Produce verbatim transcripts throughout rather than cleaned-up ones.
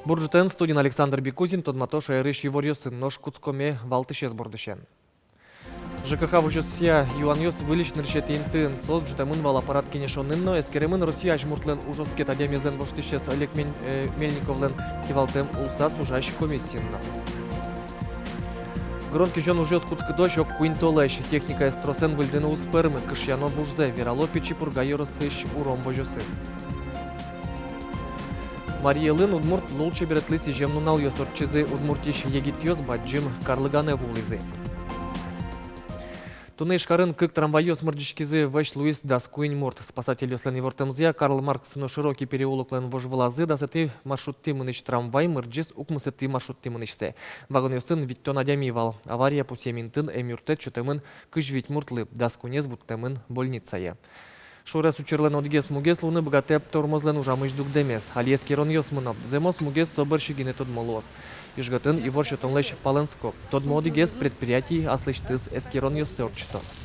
Бур ӝытэн! Студиын Александр Бекузин. Тодмато шаерысь иворъёсын, нош кутскоме валтӥсез бордысен. ЖКХ возёсъя юанъёс выльысь нырысетӥ интыын. Соос ӝутэмын вал аппарат кенешонын но, эскеремын Россия азьмуртлэн ужоскет адямиезлэн воштӥсез Олег Мен-, э, Мельниковлэн кивалтэм улсаз ужась комиссиын но. Гырон кизён ужъёс кутскытозь ог куинь толэзь. Техникаез тросэн выльдыны уз пӧрмы, кышъяно вужзэ, верало Пичи Пурга ёросысь уром возёсын. Марий Элын удмурт лулчеберетлы сӥзем нуналъёс ортчизы. Удмуртиысь егитъёс бадӟым карлыганэ вуылӥзы. Туннэ Ижкарын кык трамвайёс мырӟиськизы, вӧсь луиз дас куинь мурт. Спасательёслэн ивортэмзыя, Карл Маркс но Широкий переулоклэн вожвылазы дасэтӥ маршруттӥ мынӥсь трамвай мырӟиз укмысэтӥ маршруттӥ мынӥсьсэ. Вагонъёсын витьтон адями вал. Авария пусъем интын эмъюрттэт сётэмын кызь вить муртлы, дас куинез вуттэмын больницае. Шуэрес учырлэн одӥгез мугез луыны быгатэ тормозлэн ужамысь дугдэмез. Али эскеронъёс мыно. Зэмос мугез со бӧрсьы гинэ тодмо луоз. Ижготын ивор сётонлэсь палэнско. Тодмо одӥгез предприятие аслэсьтыз эскеронъёссэ ортчытоз.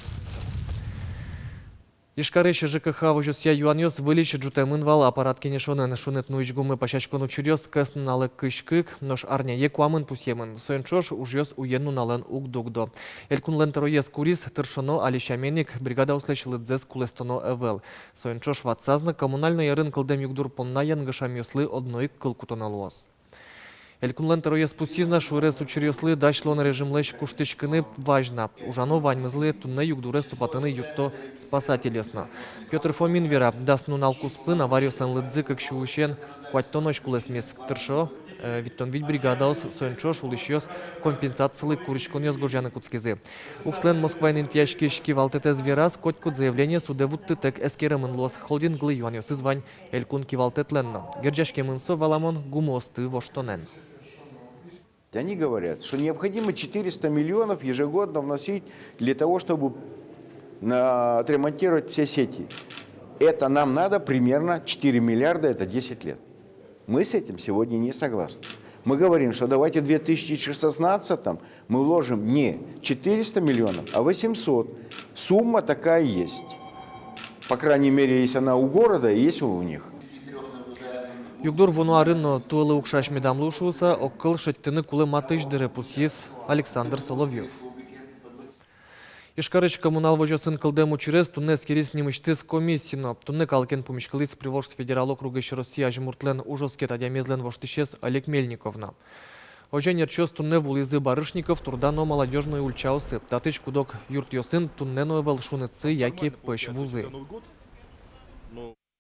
Ижкарысь ЖКХ возёсъя юанъёс выльысь ӝутэмын вал аппарат кенешонын. Шуныт нуись гумы пасяськон учыръёс кӧснуналэ кызь кык, нош арняе куамын пусъемын. Соин ӵош ужъёс уен-нуналэн уг дугдо. Элькунлэн тӧроез куриз: тыршоно али сямен ик, бригадаослэсь лыдзэс кулэстоно ӧвӧл. Соин ӵош ватсаз но коммунальной ӧрын кылдэм югдур понна янгышамъёслы одно ик кыл кутоно луоз. Элькунлэн тӧроез пусйиз на: шуэрес учыръёслы дась луон режимлэсь куштӥськыны вазь на. Ужано ваньмызлы, туннэ югдурез тупатыны юртто спасательёс но. Пётр Фомин вера: дас нунал куспын авариослэн лыдзы кык сюысен куатьтонозь кулэсмиз. Тыршо, э, витьтон вить бригадаос, соин ӵош улӥсьёс компенсацилы куриськонъёс гожъяны кутскизы. УКСлэн Москваын интыяськись кивалтэтэз вераз: котькуд заявление судэ вуттытэк эскеремын луоз. Холдинглы юанъёсыз вань элькун кивалтэтлэн но. Герӟаськемын со, валамон, гумыосты воштонэн. Они говорят, что необходимо четыреста миллионов ежегодно вносить для того, чтобы на-, отремонтировать все сети. Это нам надо примерно четыре миллиарда, это десять лет. Мы с этим сегодня не согласны. Мы говорим, что давайте в две тысячи шестнадцатом мы вложим не четыреста миллионов, а восемьсот. Сумма такая есть. По крайней мере, есть она у города и есть у них. Югдур вуоно арын но туэлы укшась медам луы шуыса, огкыл шедьтыны кулэ матысь дыре, пусйиз Александр Соловьёв. Ижкарысь коммунал возёсын кылдэм учырез туннэ эскериз нимысьтыз комиссия но. Туннэ калыкен пумиськылӥз Приволжск федерал округысь Россия азьмуртлэн ужоскет адямиезлэн воштӥсез Олег Мельников но. Озьы ӧнерчиос туннэ вуылӥзы Барышников, Турда но Молодёжной ульчаосы. Татысь куд-ог юртъёсын туннэ но ӧвӧл шунытсы яке пӧсь вузы.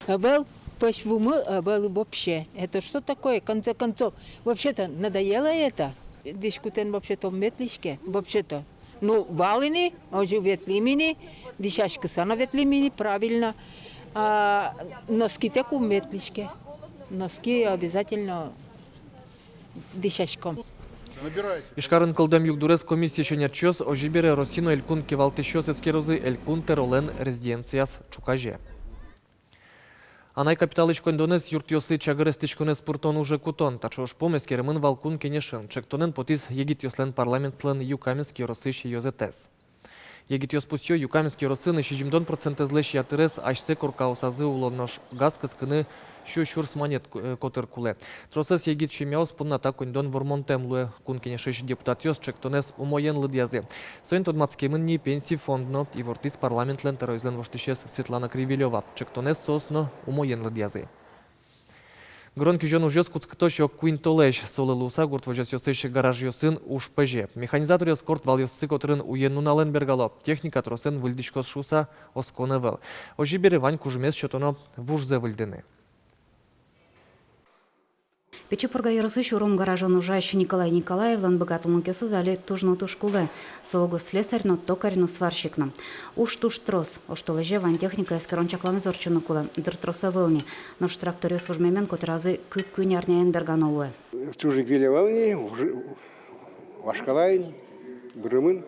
Ӧвӧл пӧсь вумы, ӧвӧл вообще. Это что такое, в конце концов? Вообще-то надоело это. Дӥськутэн вообще-то ум ветлӥське, вообще-то. Ну, вал ини, озьы ветлӥм ини, дӥсяськыса но ветлӥм ини, правильно. А носкитэк ум ветлӥське. Носки обязательно дӥсяськом. Ижкарын кылдэм югдурез комиссиысь ӧнерчиос, озьы бере, Россия но элькун кивалтӥсьёс эскерозы элькун тӧролэн резиденцияз ӵуказе. Анай капиталысь коньдонэз юртъёсы чагыр эстӥськонэз пыртон уже кутон. Таӵе ужпум эскеремын вал Кун Кенешын. Ӵектонэн потӥз егитъёслэн парламентсылэн Юкаменск ёросысь ёзэтэз. Егитъёс пусъё: Юкаменск ёросын сизьымдон процентэзлэсь ятырез асьсэ коркаосазы уло, нош газ кыскыны сю сюрс манет ко-, э, котыр кулэ. Тросэз егит семьяос понна та коньдон вормонтэм луэ. Кун Кенешысь депутатъёс ӵектонэз умоен лыдъязы. Соин тодматскемын ни Пенси фонд но, ивортӥз парламентлэн тӧроезлэн воштӥсез Светлана Кривилёва. Ӵектонэз соос но умоен лыдъязы. Гырон кизён ужъёс кутскытозь ог куинь толэзь. Солы луыса гурт возёсъёсысь гаражъёсын уж пӧзе. Механизаторъёс корт валъёссы котырын уен-нуналэн бергало. Техника тросэн выльдӥськоз шуыса оскон ӧвӧл. Озьы бере, вань кужымез сётоно вужзэ выльдыны. Пичи Пурга ёросысь уром гаражын ужась Николай Николаевлэн быгатонлыкъёсыз али туж но туж кулэ. Со уг слесарь но, токарь но, сварщик но. Уж туж трос. Оштолэзе вань техника эскерон-чакланэз ортчыны кулэ. Дыр трос ӧвӧл ни. Нош тракторъёс вужмемен котыразы кык-куинь арняен бергано луэ. Чужик веле вал ни, уже вашкала ини, бырымын.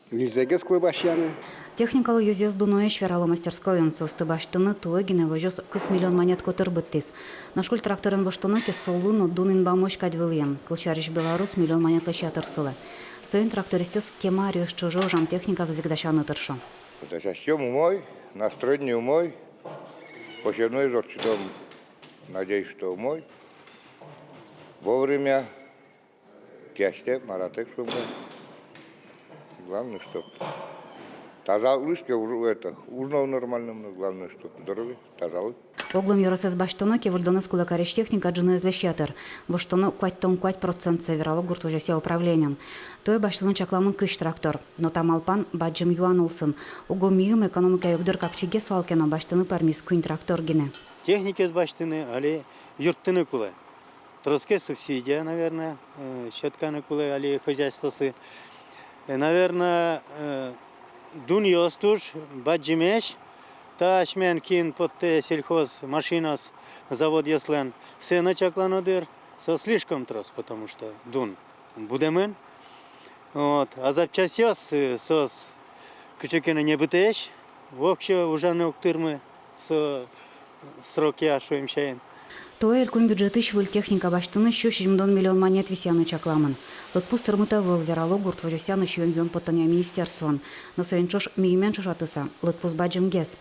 Визьзэгес кулэ басьтыны. Техникалы ёзъёс дуноесь, верало мастерскойын. Соосты басьтыны туэ гинэ возёс кык миллион манет котыр быдтӥз. Нош куль тракторен воштоно ке, солы но дун инбамозь кадь вылӥем. Кылсярысь, белорус миллион манетлэсь ятыр сылэ. Соин трактористъёс кема аръёс ӵоже ужам техниказэс ик дасяны тыршо. Дасяськом умой, настроение умой, посевной ортчытом, надеюсь, что умой. Вовремя. Тясьтэ, маратэк шумпе. Главное, чтоб тазалык луиз ке, уж, это, уж но нормально, но главное, чтоб здоровье, тазалык. Оглом ёросэз басьтоно ке, выльдонэз кулэ карись техника ӝыныезлэсь ятыр. Воштоно куатьтон куать процентсэ, верало гурт возёсъя управлениын. Туэ басьтыны чакламын кызь трактор. Но та малпан бадӟым юан улсын. Уго миым экономика югдур капчигес вал ке но, басьтыны пӧрмиз куинь трактор гинэ. Техникаез басьтыны али юрттыны кулэ. Тросгес субсидия, наверное, э, сётканы кулэ али хозяйствоосы. Э, наверное, э, дунъёс туж бадӟымесь. Та асьмелэн кин поттэ сельхоз машинаос, заводъёслэн, сое но чаклано дыр. Со слишком трос, потому что дун будэмын. Вот. А запчастьёс, э, соос кыӵе ке но небытэсь, воксё ужаны уг тырмы со срокъя, шуэм сямен. Туэ элькун бюджетысь выль техника басьтыны сю сизьымдон миллион манет висъяны чакламын. Лыдпус тырмыт ӧвӧл, верало гурт возёсъя но сиён-юон поттонъя министерствоын. Но соин ӵош миымен ӵошатыса, лыдпус бадӟымгес.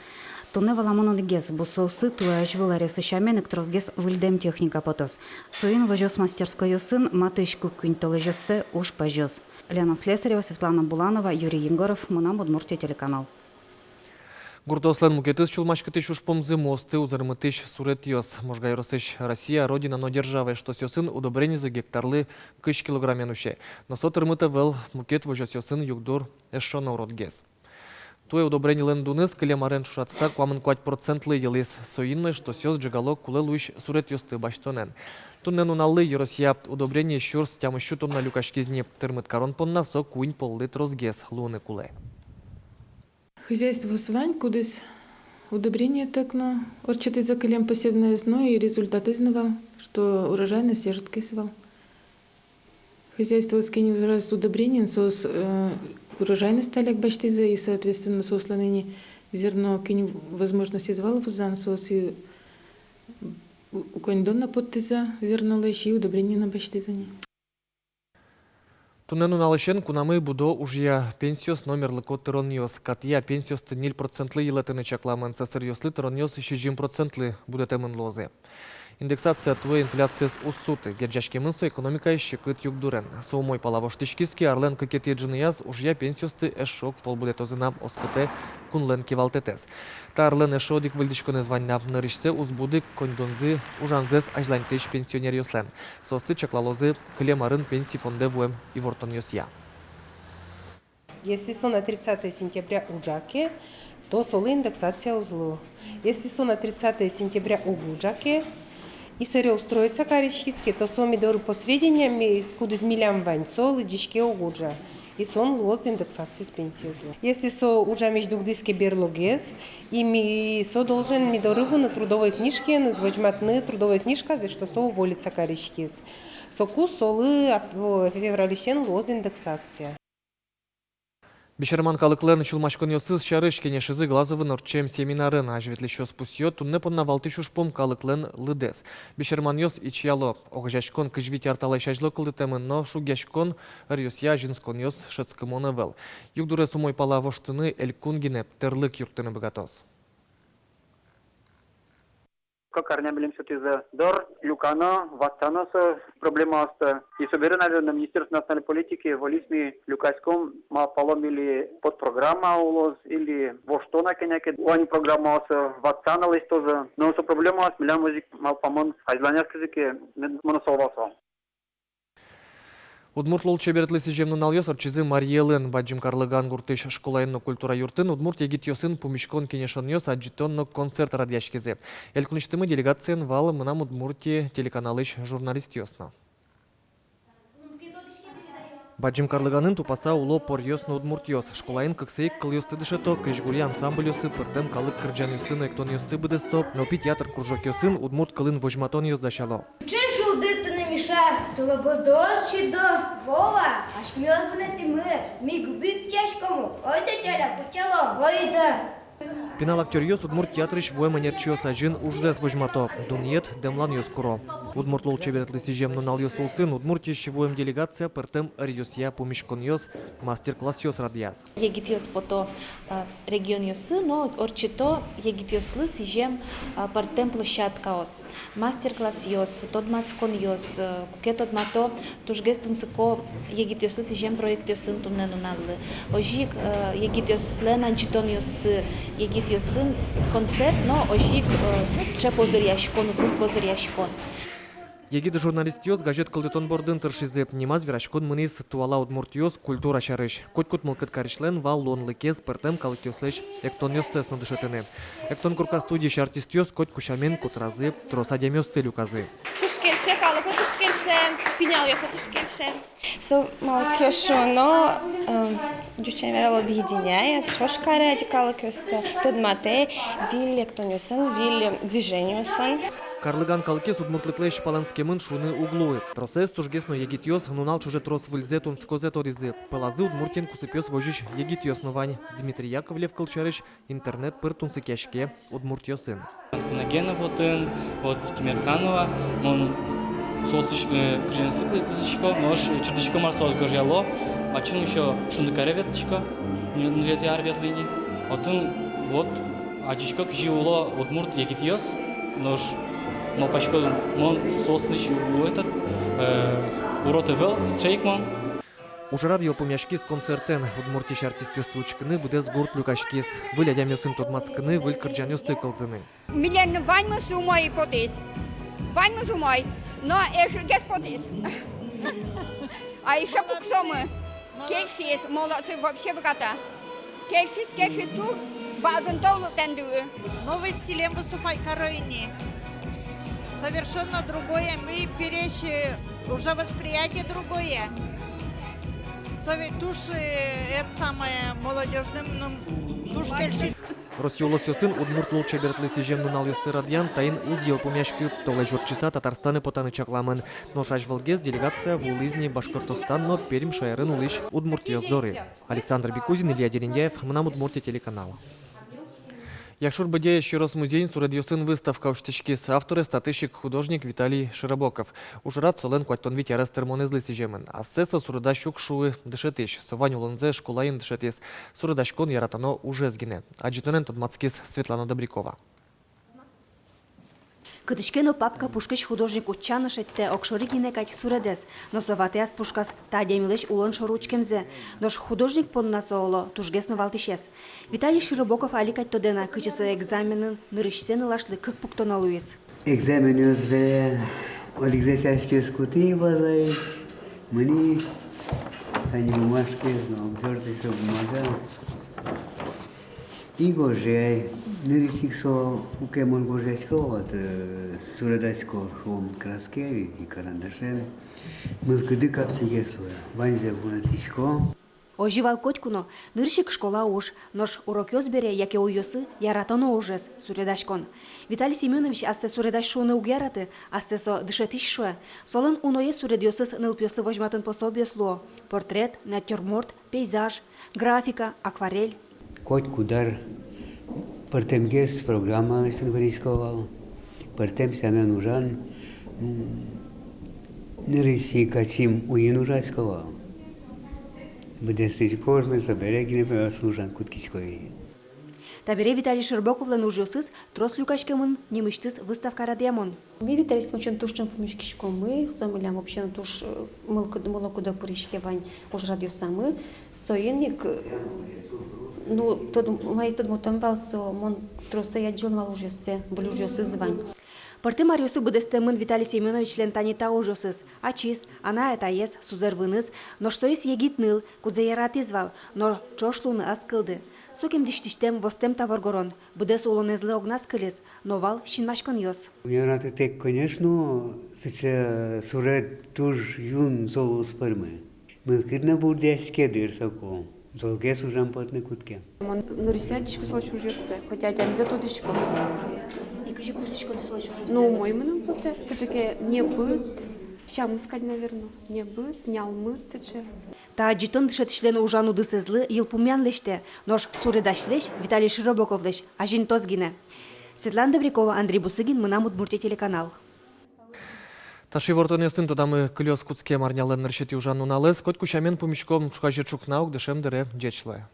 Туннэ валамон одӥгез: бусыосы туэ азьвыл аръёсы сямен ик тросгес выльдэм техника потоз. Соин возёс мастерскойёсын матысь куинь толэзьёссэ уж пӧзёз. Лена Слесарева, Светлана Буланова, Юрий Егоров, «Мынам Удмуртие» телеканал. Гуртоослэн мукетыз сюлмаськытӥсь ужпумзы — муосты узырмытӥсь суретъёс. Можга ёросысь «Россия — Родина но Держава» эштосъёсын удобренизы гектарлы кызь килограммен усе. Но со тырмыт ӧвӧл, мукет возёсъёсын югдур эшшо но уродгес. Туэ удобренилэн дуныз, кылем арен ӵошатыса, куамын куать процентлы йылӥз. Соин но эштосъёс ӝегало кулэ луись суретъёсты басьтонэн. Туннэ нуналлы ёросъя удобрение сюрс тямыссю тонна люкаськиз ни. Тырмыт карон понна со куинь поллы тросгес луыны кулэ. Хозяйствоос вань, кудӥз удобрениетэк но ортчытӥзы кылем посевноез, но и результатэз но вал, что урожайность ӧжытгес вал. Хозяйствоос, кинь ужаз удобрениен, соос, э, урожайность талляк басьтӥзы, и, соответственно, соослэн ини зерно, кинь возможностез вал вузан, соос и у-, у коньдон но поттӥзы зернолэсь, и удобрение но басьтӥзы ни. Туннэ нуналысен кунамы будо ужъя пенсиос но мерлыко тыронъёс. Катъя пенсиосты ньыль процентлы йылэтыны чакламын, сӧсыръёслы тыронъёс сизьым процентлы будэтэмын луозы. Индексация туэ инфляциез уз суты, герӟаськемын со экономикаез секыт югдурен. Со умой пала воштӥськиз ке, арлэн кыкетӥ ӝыныяз ужъя пенсиосты эшшо ог пол будэтозы на, оскытэ кунлэн кивалтэтэз. Та арлэн эшшо одӥг выльдӥськонэз вань на: нырысьсэ уз буды коньдонзы ужанзэс азьланьтӥсь пенсионеръёслэн. Соосты чаклалозы кылем арын пенси фондэ вуэм ивортонъёсъя. Если со на тридцатое сентября ужа ке, то солы индексация уз лу. Если со на тридцатое сентября уг ужа ке, и собере устроиться кариськиз ке, то со ми доры, по сведениям, ми, кудӥз милям вань, со лыдӟиське уг ужа. И солэн луоз индексациез пенсиезлы. Если со ужамысь дугдӥз ке берлогес, и ми, со должен ми доры вуыны трудовой книжкаеныз, возьматыны трудовой книжказэ, что со уволиться кариськиз. Соку солы ап-, о, февралысен луоз индексация. Бесерман калыклэн сюлмаськонъёсыз сярысь кенешизы Глазовын ортчем семинарын. Азьветлӥсьёс пусъё: туннэ понна валтӥсь ужпум — калыклэн лыдэз. Бесерманъёс ичияло: огазеяськон кызь вить ар талэсь азьло кылдытэмын, но шугъяськон ӧръёсъя азинсконъёс шӧдскымон ӧвӧл. Югдурез умой пала воштыны элькун гинэ тӧрлык юрттыны быгатоз. Кык арня милем сётӥзы дор люкано, ватсано со проблемаосты. И собере, наверно, Министерство национальной политики вольысь ми люкаськом, малпалом, или подпрограмма улоз, или воштоно кӧня ке вань программаосы, ватсано лэсьтозы. Но со проблемаос милям озьы ик, малпамын, азьланяз кызьы ке мед-, мынэ со вал со. Удмурт лулчеберетлы сӥзем нуналъёс ортчизы Марий Элын. Бадӟым Карлыган гуртысь школаын но культура юртын удмурт егитъёсын пумиськон-кенешонъёс, адӟытон но концерт радъяськизы. Элькунысьтымы делегациын вал «Мынам Удмуртие» телеканалысь журналистъёс но. Бадӟым Карлыганын тупаса уло поръёс но удмуртъёс. Школаын кыксэ ик кылъёсты дышето, крезьгуръя ансамбльёсы, пӧртэм калык кырӟанъёсты но эктонъёсты быдэсто, нылпи театр кружокъёсын удмурт кылын возьматонъёс дасяло. Кыӵе шулдыр тӥни, Миша, тылобурдоос чирдо. Вова, асьмеос вунэтӥмы, ми губи пичиськом ук. Ойдо, Чаля, пыӵалом. Ойдо. Пинал актёръёс удмурт театрысь вуэм ӧнерчиос азьын ужзэс возьмато, дунъет дэмланъёс куро. Удмурт лулчеберетлы сӥзем нуналъёс улсын Удмуртиысь вуэм делегация пӧртэм ӧръёсъя пумиськонъёс, мастер-классъёс радъяз. Егитъёс пото, а, регионъёсы но ортчыто егитъёслы сӥзем, а, пӧртэм площадкаос, мастер-классъёс, тодматсконъёс, э, куке тодмато тужгес тунсыко егитъёслы сӥзем проектъёсын туннэ нуналлы. Озьы ик, э, егитъёслэн адӟытонъёссы, егитъёсын концерт но озьы ик, э, ну, сыӵе позыръяськон, удмурт позыръяськон. Егит журналистъёс газет кылдытон бордын тыршизы. Нимаз вераськон мынӥз «Туала удмуртъёс» культура сярысь. Котькуд мылкыд карисьлэн вал луонлыкез пӧртэм калыкъёслэсь эктонъёссэс но дышетыны. Эктон корка студиысь артистъёс котьку сямен котыразы трос адямиосты люказы. Туж кельше, калыклы туж кельше, пиналъёслы туж кельше. Со, малы ке шуоно, э, ӟуч сямен верало, объединяет, ӵош каре али калыкъёсты, тодматэ выль эктонъёсын, выль движениосын. Карлыган калыкез удмуртлыклэсь палэнскемын шуыны уг луы. Тросэз, тужгес но егитъёс, нунал ӵоже трос выльзэ, тунсыкозэ тодӥзы. Пӧлазы Удмуртиын кусыпъёс возись егитъёс но вань. Дмитрий Яковлев, кылсярысь, интернет пыр тунсыкъяське удмуртъёсын. Анфиногенова отын, вот, Тимерханова, мон соосысь, э, кырӟанъёссылы кылзӥсько, нош чыртӥсько, мар соос гожъяло, ачим ещё Шундыкаре ветлӥсько, ньы-, ньылетӥ ар ветлӥ ини. Отын, вот, адӟисько, кызьы уло удмурт егитъёс, нош малпасько, мон соослэсь, у, этот, э, урод ӧвӧл, сыӵе ик мон. Ужрад йылпумъяськиз концертэн. Удмуртиысь артистъёсты учкыны быдэс гурт люкаськиз. Выль адямиосын тодматскыны, выль кырӟанъёсты кылзыны. Милемлы ваньмыз умой потӥз. Ваньмыз умой. Но эшшо гес потӥз. А ещё пуксомы. Кельшиз, молодцы, вообще быгато. Кельшиз, кельшиз, туж бадӟым тау лыктэмды. Новый стилем выступать каро ини. Совершенно другое. Мы пересь, э, уже восприятие другое. Сове-, туж, э, это самое, молодёжным, ну, туж кельшиз. Россия улосъёсын удмурт лулчеберетлы сӥзем нуналъёсты радъян таин уз йылпумъяськы. Толэзь ортчыса Татарстанэ потаны чакламын. Нош азьвылгес делегация вуылӥз ни Башкортостан но Пермь шаерын улӥсь удмуртъёс доры. Александр Бекузин, Илья Дерендяев, «Мынам Удмуртие» телеканал. Якшур-Бӧдьяысь ёрос музейын суредъёсын выставка усьтӥськиз. Авторез татысь ик художник Виталий Широбоков. Ужрад солэн куатьтон вить арес тырмонэзлы сӥземын. Ассэ со суредась уг шуы, дышетӥсь. Со вань улонзэ школаын дышетӥз. Суредаськон яратоно ужез гинэ. Адӟытонэн тодматскиз Светлана Добрякова. Кытысь ке но папка пушкысь художник утчаны шедьтэ огшоры гинэ кадь суредэз, но со ватӥяз пушказ та адямилэсь улон шоры учкемзэ. Нош художник понна со, оло, тужгес но валтӥсез. Виталий Широбоков али кадь тодэ на, кызьы со экзаменын нырысьсэ нылашлы кык пуктоно луиз. Экзаменъёс бере одӥгзэ сяськаос кутӥ вазаысь, мынӥ, тани бумажкаез но, обтёртый со бумага. И гожъяй. Нырысь ик со, куке мон гожъясько, вот, э, суредасько шуом, краскаен и карандашен, мылкыды капчигес луэ, ваньзэ вунэтӥсько. Озьы вал котьку но. Нырысь ик школа уж, нош урокъёс бере яке уйёсы яратоно ужез, суредаськон. Виталий Семёнович ассэ суредась шуыны уг яраты, ассэ со дышетӥсь шуэ. Солэн уноез суредъёсыз нылпиослы возьматон пособиос луо: портрет, натюрморт, пейзаж, графика, акварель. Котькуд ар пӧртэмгес программа лэсьтыны вырисько вал, пӧртэм сямен ужан, м, нырысь ик ачим уйин ужасько вал. Быдэсысь кожмы, собере гинэ пе ужан кутскисько ини. Табере Виталий Широбоковлэн ужъёсыз трос люкаськемын нимысьтыз выставка радъямон. Ми Виталий Семёновичен туж ӵем пумиськиськомы, со милям вообще туж, э, мылкыд-, мылокыдо пыриське вань ужрадъёсамы. Соин ик, э, ну, тод-, маиз тодмотэм вал со, мон тросэз адӟылӥ вал ужъёссэ, выль ужъёсыз вань. Пӧртэм аръёсы быдэстэмын Виталий Семёновичлэн тани та ужъёсыз: ачиз, анай-атаез, сузэр-выныз, нош соиз егит ныл, кудзэ яратӥз вал, но ӵош луыны ӧз кылды. Сокем дӥсьтӥсьтэм, востэм та воргорон. Быдэс улонэзлы огназ кылиз, но вал синмаськонъёс. Яратытэк, конечно, сыӵе суред туж юн со уз пӧрмы. Мылкыд но бурдъяське дыр соку. Золгес ужам потыны кутске. Мон нырысьсэ адӟисько солэсь ужъёссэ, хотя адямизэ тодӥсько. И кызьы кутскиськоды солэсь ужъёссэ? Ну, умой мыным потэ, кыӵе ке небыт, сямыз кадь, наверно, небыт, нялмыт сыӵе. Та адӟытон дышетӥсьлэн ужан удысэзлы йылпумъян лэсьтэ, нош суредасьлэсь Виталий Широбоковлэсь азинтоз гинэ. Светлана Добрякова, Андрей Бусыгин, «Мынам Удмуртие» телеканал. Таӵе ивортонъёсын тодамы кылёз кутскем арнялэн нырысетӥ ужан нуналэз. Котьку сямен пумиськом ӵуказе ӵукна, укмысэтӥ дыре. Ӟеч луэ.